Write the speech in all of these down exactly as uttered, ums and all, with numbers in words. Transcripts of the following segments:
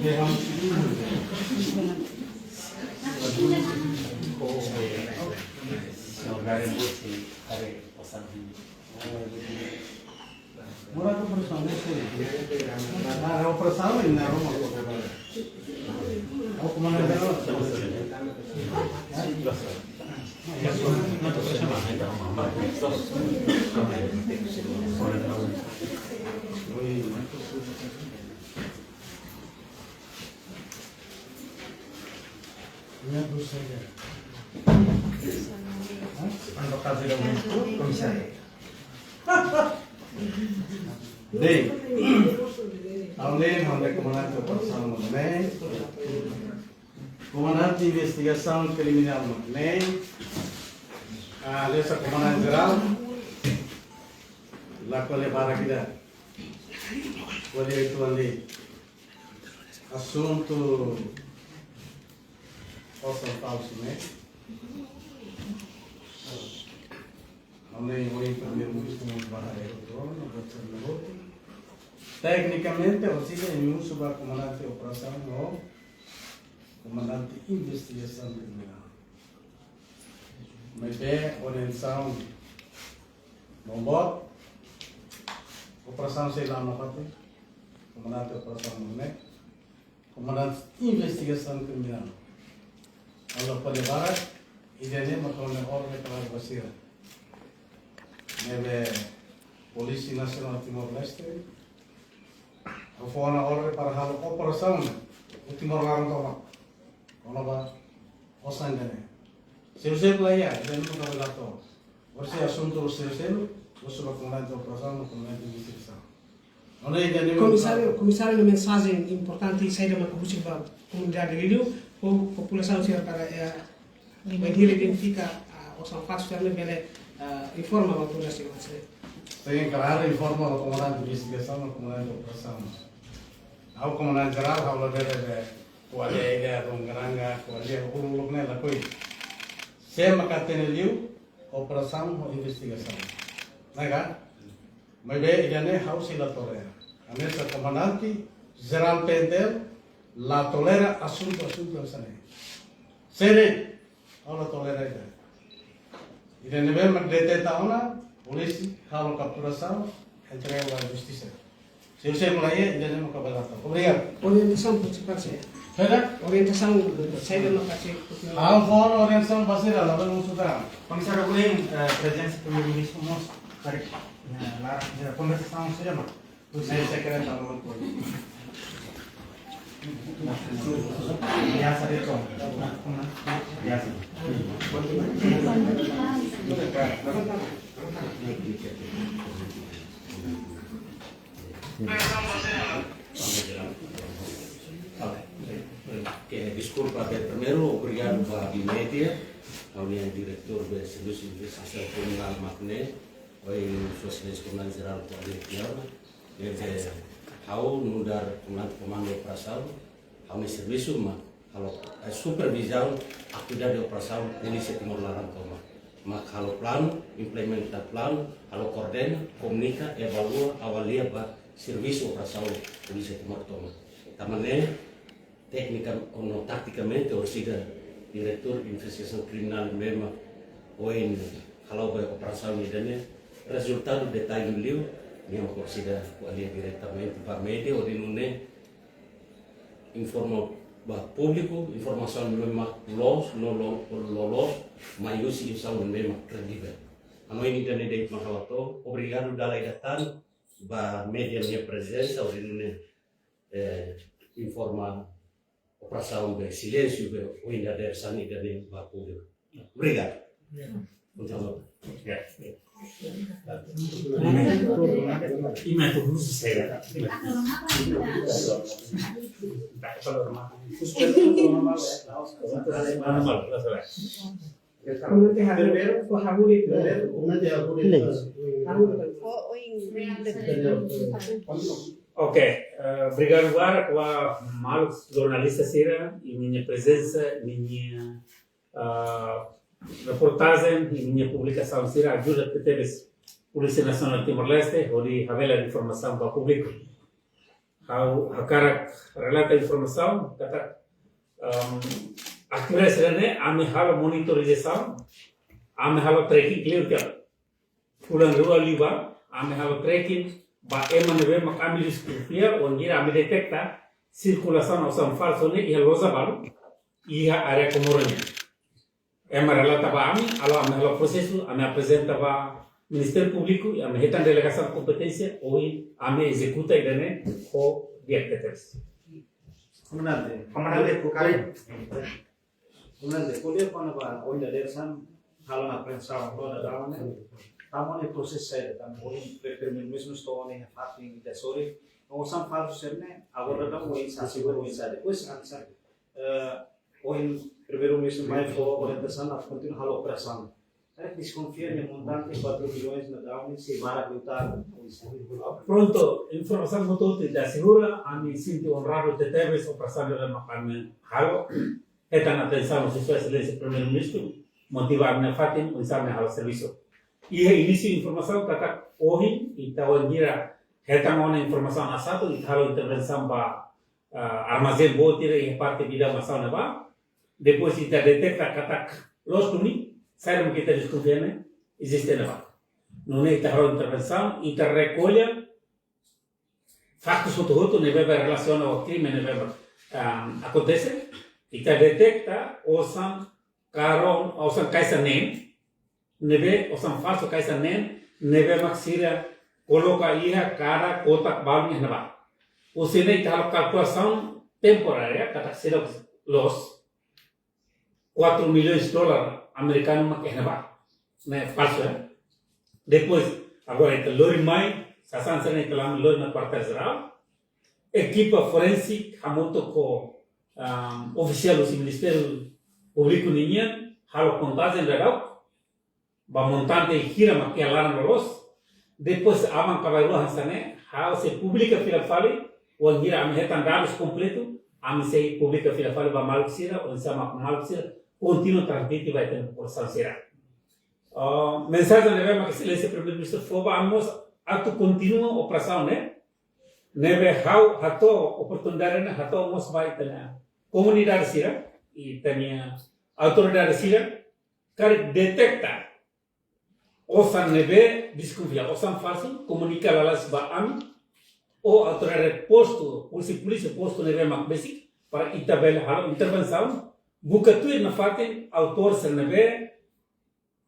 Mora tu operasaun, não sei. Na, na operasaun, na Roma, o comandante. Bem, além de comandante operasaun, né? Komandante investigasaun kriminál mak ne'e, ah, hanesan komandante jerál, la ko'alia barak ida. Ko'alia uitoan de'it asuntu osan falsu ne'e. Ami-nia primeiru-ministru mós ba aeroportu, no ba Cerro Norte. Teknikamente, orsida imi husu ba komandante operasaun no komandante investigasaun kriminál. Maibé orientasaun boot, operasaun sei la'o nafatin, komandante operasaun ne'e, komandante investigasaun kriminál. Ha'u la ko'alia barak, ida-ne'e mak ha'u-nia orden klaru ba sira. Ne'ebé Polísia Nasionál Timor-Leste, ha'u fó ona orden para halo operasaun iha Timor laran tomak. Kona-ba osan ida-ne'e. Seluk-seluk la iha, ida-ne'e mak ha'u hato'o. Orsida asuntu seluk-seluk, husu ba komandante operasaun, komandante investigasaun. Komisáriu, komisáriu, nia mensajen importante saida mak husik ba komunidade liuliu, ho populasaun sira para, eh, bainhira identifika, ah, osan falsu sira ne'e bele, ah, informa ba populasaun sira. Tenke klaru informa ba komandante investigasaun, ba komandante operasaun. Ha'u komandante jerál, ha'u labele ko'alia ida, rongoranga, ko'alia uluk-uluk ne'e lakohi. Sé mak hatene liu, operasaun ho investigasaun. Ne'e ka? Maibé ida-ne'e ha'u sei la tolera. Hanesan komandante jerál P N T L la tolera asuntu-asuntu hanesan ne'e. Sé de'it, ha'u la tolera ida. Ida ne'ebé mak deteta ona, polísia halo kapturasaun, entrega ba justisa. Seluk-seluk la iha, ida-ne'e mak ha'u bele hato'o. Obrigadu. Orientasaun partisipa saida? Saida? Orientasaun saida mak ha'u bele hato'o? Ha'u fó ona orientasaun ba sira, labele husu tan. Komisáriu, ohin, eh, prezensa Primeiru-Ministru mós, karik, eh, la, eh, konversasaun saida mak? Komisáriu sekretáriu, biasa de'it, biasa. Oke, deskulpa, be, primeiru, obrigadu ba média, ha'u-nia diretór be servisu investigasaun kriminál mak ne'e, ohin Sua Exelénsia Komandante Jerál Ko'alia Tiauna, ne'ebé ha'u nu'udar komandante komandu operasaun, ha'u-nia servisu mak halo, eh, supervizaun atividade operasaun Polísia Timor laran tomak. Mak halo planu, implementa planu, halo koordena, komunika, evalua, avalia ba servisu operasaun Polísia Timor tomak. Tanba ne'e, téknika no taktikamente, orsida diretór investigasaun kriminál ne'ebé mak ohin hala'o ba operasaun ida-ne'e, rezultadu detalle liu, nia mak orsida ko'alia diretamente ba média, hodi nune'e informa ba públiku, informasaun ne'ebé mak loos, no lo-, loloos, mai husi instituisaun ne'ebé mak kredivel. Hanoin ida-ne'e de'it mak ha'u hato'o, obrigadu dala ida tan ba média nia prezensa, hodi nune'e, eh, informa operasaun be silénsiu be ohin dadeer-saan ida-ne'e ba públiku. Obrigadu. Ya. Entaun, ya. Imi atu husu saida? Normal, normal, normal. Primeiru, fó hahú de'it. Primeiru, fó hahú de'it. Hahú de'it. Oke, eh, obrigadu barak ba maluk jornalista sira, imi-nia prezensa, imi-nia, ah, reportajen, imi-nia publikasaun sira ajuda tebes Polísia Nasionál Timor-Leste hodi habelar informasaun ba públiku. Ha'u hakarak relata informasaun katak, em, aktivitas ne'e ami halo monitorizasaun, ami halo tracking kleur tiha. Fulan rua liubá, ami halo tracking ba ema ne'ebé mak ami deskonfia, wainhira ami deteta sirkulasaun osan falsu ne'e iha loja balu, iha área Comoro nian. Ema relata ba ami, halo ami halo prosesu, ami aprezenta ba Ministériu Públiku, i ami hetan delegasaun kompeténsia, ohin ami ezekuta ida-ne'e ho di'ak tebes. Komandante, Komandante, Karen. Komandante, ko'alia kona-ba ohin dadeer-saan halo ona apreensaun, halo ona daudaun ne'e. Tama ona prosesu saida, tama ohin pre-, primeiru-ministru to'o ona iha fatin ida sorin. Osan falsu sira-ne'e, agora daudaun oinsá, asegura oinsá, depois oinsá. Eh, ohin primeiru-ministru mai fó orientasaun atu kontinua halo operasaun. Karik deskonfia nia montante quatro milhões daudaun ne'e sei barak liután, oinsá. Prontu, informasaun hotu-hotu ita asegura, ami sente onradu tebetebes operasaun ne'ebé mak ami halo. Hetan atensaun husi Sua Exelénsia Primeiru-Ministru, motiva ami nafatin, oinsá ami halo servisu. Iha inísiu informasaun katak ohin, ita wainhira hetan ona informasaun asatu, ita halo intervensaun ba, ah, armazén boot ida iha parte Bidau Masaun ne'ebá. Depois ita deteta katak loos duni, saida mak ita deskonfia ne'e eziste ne'ebá. Nune'e ita halo intervensaun, ita rekolla faktus hotu-hotu ne'ebé relasiona ho krime ne'ebé, ah, akontese, ita deteta osan karón, osan kaixa neen, ne'ebé osan falsu kaixa neen, ne'ebé mak sira koloka iha kada kotak balun iha ne'ebá. Husi ne'e ita halo kalkulasaun temporária, katak seidauk loos, quatro milhões dolar amerikanu mak iha ne'ebá. Ne'e falsu, eh? Depois, agora ita lori mai, sasán sira-ne'e ita la'o lori mai Kuartél Jerál. Ekipa forensik hamutuk ho, ah, ofisiál husi Ministériu Públiku ninian, halo kontajen daudauk ba montante hira mak iha laran loloos. Depois aban ka bainrua hanesan ne'e, ha'u sei publika fila fali, wainhira ami hetan dadus kompletu, ami sei publika fila fali ba maluk sira, oinsá mak maluk sira kontinua transmite ba ita-nia populasaun sira. Ah, mensajen ne'ebé mak Exelénsia Primeiru-Ministru fó ba ami mós atu kontinua operasaun ne'e, ne'ebé ha'u hato'o oportunidade ne'e hato'o mós ba ita-nia komunidade sira, ita-nia autoridade sira, karik deteta osan ne'ebé deskonfia, osan falsu, komunika lalais ba ami, ou autoridade postu, polísia, polísia postu ne'ebé mak besik, para ita bele halo intervensaun, buka tuir nafatin autór sira ne'ebé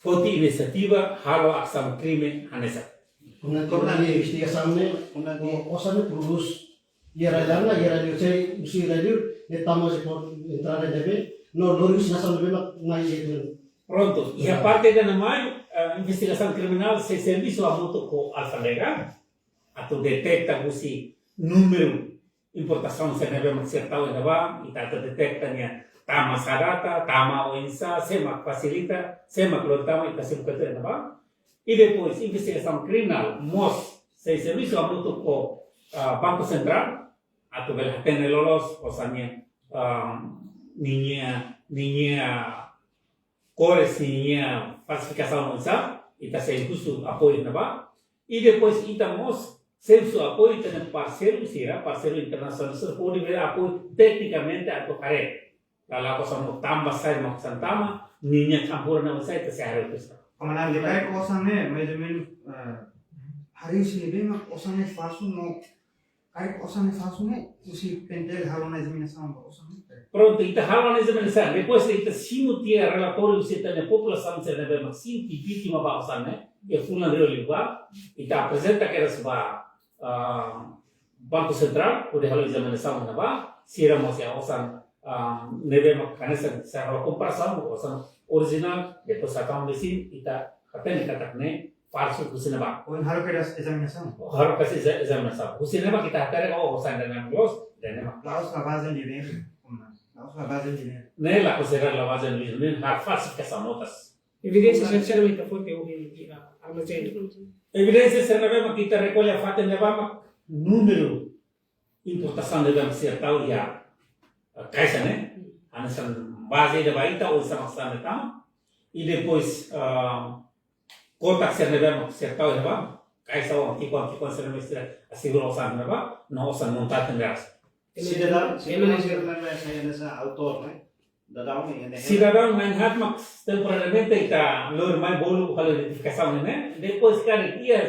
foti inisiativa halo asaun krime hanesan. Komandante, investigasaun ne'e, Komandante, o-, osan ne'e prodús iha rai-laran, iha rai-li'ur, se husi rai-li'ur, ne'e tama husi portu entrada ne'ebé, no lori husi nasaun ne'ebé mak mai iha ne'e. Prontu, iha parte ida-ne'e mai, eh, investigasaun kriminál sei servisu hamutuk ho alfándega, atu deteta husi númeru importasaun sira ne'ebé mak sira tau iha ne'ebá, ita atu deteta nia tama sá data, tama oinsá, sé mak fasilita, sé mak lori tama, ita sei buka tuir iha ne'ebá. I depois, investigasaun kriminál mós sei servisu hamutuk ho, ah, Banku Sentrál, atu bele hatene loloos, osan ne'e, ah, ninia, ninia kores, ninia falsifikasaun oinsá, ita sei husu apoiu iha ne'ebá. I depois ita mós sei husu apoiu ita-nia parseiru sira, parseiru internasionál sira hodi bele apoiu teknikamente atu haree. Lala'ok osan tama sá mak osan tama, ninia kampur na osan ita sei haree hotu. Komandante, karik osan ne'e, mais ou menos, eh, haree husi ne'ebé mak osan ne'e falsu no karik osan ne'e falsu ne'e, husi PNTL halo ona ezaminasaun ba osan ne'e? Prontu, ita halo ona ezaminasaun. Depois ita simu tiha relatóriu husi ita-nia populasaun sira ne'ebé mak sente vítima ba osan ne'e, iha fulan rua liubá, ita aprezenta kedas ba, ah, Banku Sentrál, hodi halo ezaminasaun iha ne'ebá, sira mós iha osan, ah, ne'ebé mak hanesan, se halo komparasaun, osan orijinál, depois hatama mesin, ita hatene katak ne'e falsu husi ne'ebá. Ohin halo kedas ezaminasaun? Halo kedas eza-, ezaminasaun. Husi ne'ebá mak ita hatene, oh, osan ida-ne'e loos, ida-ne'e mak. La'ós lavagem de dinheiro, komandante. La'ós lavagem de dinheiro. Ne'e la konsidera lavagem de dinheiro, ne'e halo falsifikasaun notas. Evidénsia sira-ne'e mak ita foti ohin iha armazén. Evidénsia sira ne'ebé mak ita rekolla fatin ne'ebá mak númeru importasaun ne'ebé mak sira tau iha, eh, kaixa ne'e. Hanesan baze ida ba ita oinsá mak sá ne'e tama. I depois, ah, kotak sira ne'ebé mak sira tau iha ne'ebá. Kaixa ho ki'ikoan, ki'ikoan sira ne'ebé sira asegura osan ne'ebá, no osan montante ne'e rasik. Sidadaun, sidadaun sira ne'ebé sai hanesan autór, ne'e? Daudaun ne'e, ne'e. Sidadaun na'in-haat mak temporariamente ita lori mai bolu halo identifikasaun ne'e, ne'e? Depois kada dia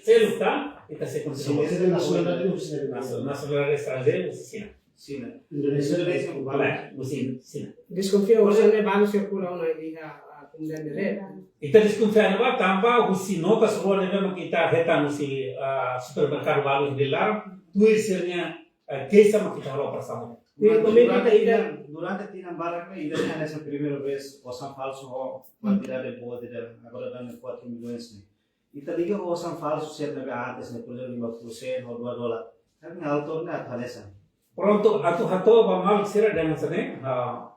selu tan, ita sei kontinua. Sim, sim. Nasionál, nasionál estranjeiru, sira. Sira. Indonézia. Indonézia, Sina. Lae, husi Sina. Deskonfia osan ne'e balu sirkula ona iha, ah, komunidade ne'e. Ita deskonfia ne'ebá tanba husi notas rua ne'ebé mak ita hetan husi, ah, supermerkadu balu iha Belau, tuir sira-nia, ah, keixa mak ita halo operasaun. Sim, durante, ita, ita tinan, durante tinan barak ne'e, ida-ne'e hanesan primeira vez osan falsu ho kuantidade boot ida, agora daudaun quatro milhões ne'e. Ita liga ho osan falsu sira ne'ebé antes ne'e, por ezemplu, lima puluh sen ho dua dolar. Kan autór ne'e atu hanesan. Prontu, atu hato'o ba maluk sira dehan hanesan ne'e, ah,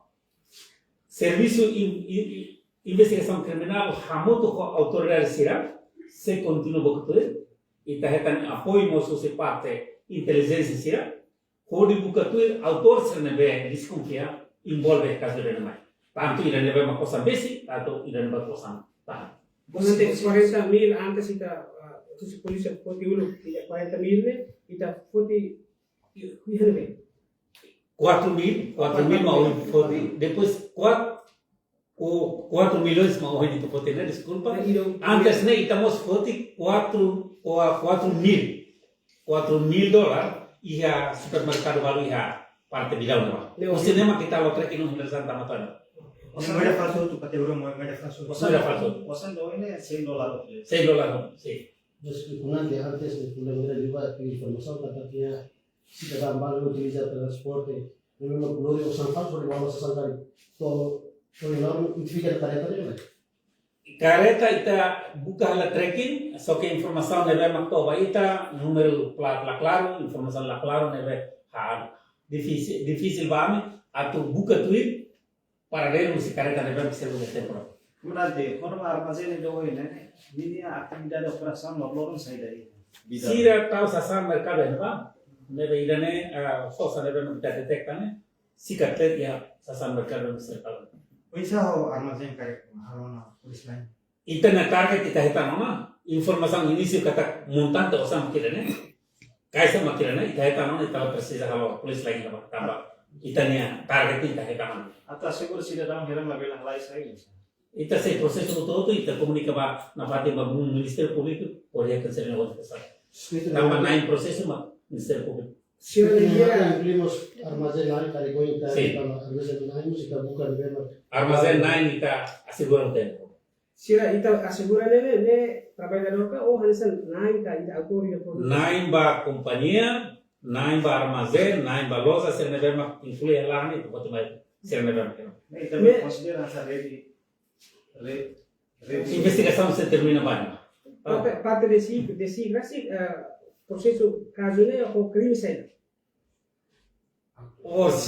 servisu in-, in-, in-, investigasaun kriminál hamutuk ho autoridade sira sei kontinua buka tuir. Ita hetan apoiu mós husi parte intelijénsia sira hodi buka tuir autór sira ne'ebé deskonfia envolve kazu ida-ne'e mai. Tantu ida ne'ebé mak osan besik, tantu ida ne'ebé mak osan tahan. Durante kuarenta mil antes ita, ah, husi polísia foti uluk, ita kuarenta mil ne'e, ita foti, i-, iha ne'ebé? Quatro mil, quatro mil mak ohin foti, depois quatro, o quatro milhões mak ohin ita foti ne'e, deskulpa. Antes ne'e ita mós foti quatro, o quatro mil, quatro mil dolar iha supermerkadu balu iha parte Belau ne'ebá. Ne'e. Husi ne'e mak ita halo tracking no hindra santa matana. Osan ida falsu tu kategoria moeda falsu. Osan ida falsu. Osan daudaun ne'e cem dolar. Cem dolar, sim. Mas kuandu antes de problema era juga informasaun katak iha sidadaun balu utiliza transporte, memang lori osan falsu di bawah sasán kali. To, to yang lalu identifika kareta ne'e, ne'e? Kareta ita buka halo tracking, só ke informasaun ne'ebé mak to'o ba ita, númeru plat la klaru, informasaun la klaru ne'ebé, ha, difisil, difisil ba ami atu buka tuir paradeiru husi kareta ne'ebé mak selu iha tempu ne'e. Komunidade, kona-ba armazén ida ohin ne'e, ninia atividade operasaun loroloron saida? Sira tau sasán merkadu ne'ebá, ne'ebé ida-ne'e, ah, sosa ne'ebé mak ita deteta ne'e, sikat de'it iha sasán merkadu ne'ebé sira tau. Oinsá ho armazén karik halo ona police line? Ita-nia target ita hetan ona, informasaun inísiu katak montante osan mak ida-ne'e, kaixa mak ida-ne'e, ita hetan ona, ita la presiza halo police line ne'ebá, tanba ita-nia target ita hetan ona. Atu asegura sidadaun sira labele halai sai. Ita sei prosesu hotu-hotu, ita komunika ba, nafatin ba Ministériu Públiku, hodi hetan sira-nia obrigasaun. Tanba na'in prosesu mak Ministériu Públiku. Sira, ita inklui mós armazén na'in karik ohin ita, sim, ita armazén na'in mós ita buka ne'ebé mak. Armazén na'in ita asegura hotu. Sira ita asegura ne'e, ne'e, ne'e traballadór ka ou hanesan na'in ka ita autór ida produtu? Na'in ba kompañia, na'in ba armazén, na'in ba loja, sira ne'ebé mak inklui iha laran ne'e, ita foti mai sira ne'ebé mak. Ne'e ita, ne'e konsidera hanesan rede, rede, rede. Investigasaun sei termina ba ne'e. Pa-, pa-, parte de si, de si, rasik, eh, prosesu kazu ne'e ho krime saida? Oh, si